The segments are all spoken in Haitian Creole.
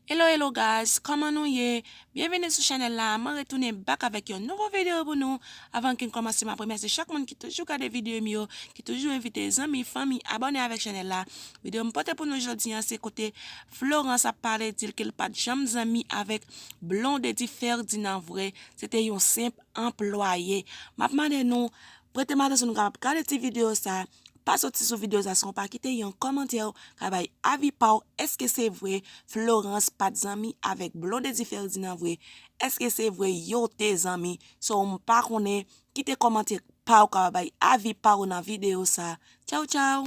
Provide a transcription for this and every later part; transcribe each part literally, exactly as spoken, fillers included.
Hello, hello guys, kòman nou ye? Byenveni sou chanèl la, mwen retounen back avèk yon nouvo videyo pou nou. Avan ke n kòmanse, m ap remèsye chak moun ki toujou gade videyo m yo, ki toujou envite zanmi, fanmi, abòne avèk chanèl la. Videyo m pote pou nou jodi a, se kote Florence ap pale, di l ke l pa t janm zanmi avèk Blondedy Ferdinand vre. Se te yon senp anplwaye. M ap mande nou, prete m atansyon, nou kapab gade ti videyo sa, pa soti sou videyo sa san w pa kite yon kòmantè, w ka bay avi pa w, èske se vre Florence pa t zanmi avèk Blondedy Ferdinand vre? Èske se vre yo te zanmi? So, m pa konnen, kite kòmantè pa w, ka bay avi pa w nan videyo sa. Tchaw, tchaw!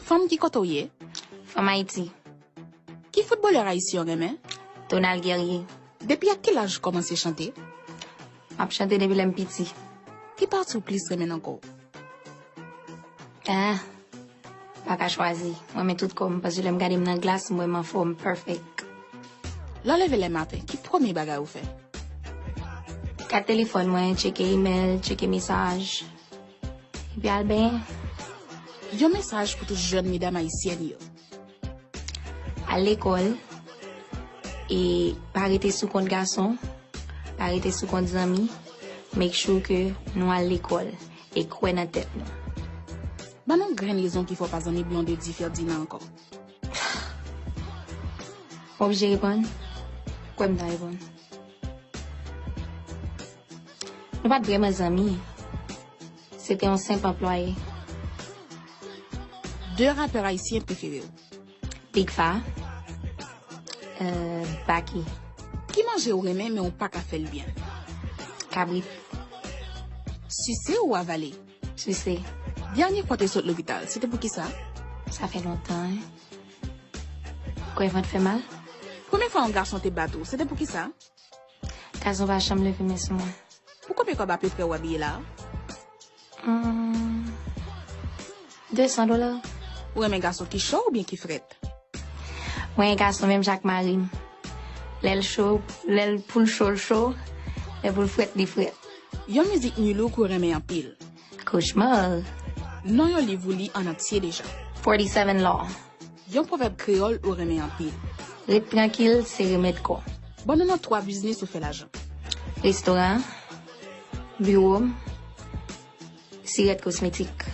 Fanm ki kote w ye? Fanm Ayiti. Ki foutbolè ayisyen w renmen? Donald Guerrier. Depi ak ki laj ou kòmanse chante? M ap chante depi lè m piti. Ki pati w plis renmen nan kò w? Ah, pa ka chwazi. Mwen renmen tout kò m, paske lè m gade m nan glas, m wè m anfòm, perfect. Lè w leve lè maten, ki premye bagay ou fè? Gad telefòn mwen, tcheke imèl, tcheke mesaj. Epi al benyen. Yon mesaj pou tout jèn medam ayisyèn yo. Al lekòl, e pa rete sou kont gason, pa rete sou kont zanmi, make sure ke nou al lekòl e kwè nan tèt nou. Ban nou grenn rezon ki fè w pa zanmi Blondedy Ferdinand ankò. M oblije reponn? Kwè m ta reponn. Nou pa t vrèman zanmi. Se te yon senp anplwaye. De rapè ayisyen prefere w? Big Fa, euh, Baky. Ki manje ou renmen men ou pa ka fè l byen? Kabrit. Sise ou avale? Sise. Dènye fwa w te sot lopital, se te pou kisa? Sa fè lontan, wi. Kwè vant fè mal? Premye fwa yon gason te bat ou, se te pou kisa? Gason pa janm leve men sou mwen. Pou konbyen kòb apeprè w abiye la? Hmm, de san dola. Ou renmen gason ki cho oubyen ki frèt? Mwen renmen gason menm jan ak mari m. Lè l cho, lè l pou l cho, l cho. Lè pou l frèt, li frèt. Yon mizik nu-look ou renmen anpil? Cauchemar. Non yon liv ou li an antye deja? Forty-seven Law. Yon pwovèb kreyòl ou renmen anpil? Ret trankil, se remèd kò. Ban nou non twa biznis ou fè lajan. Restoran, biwo m, Sirèt Kosmetik.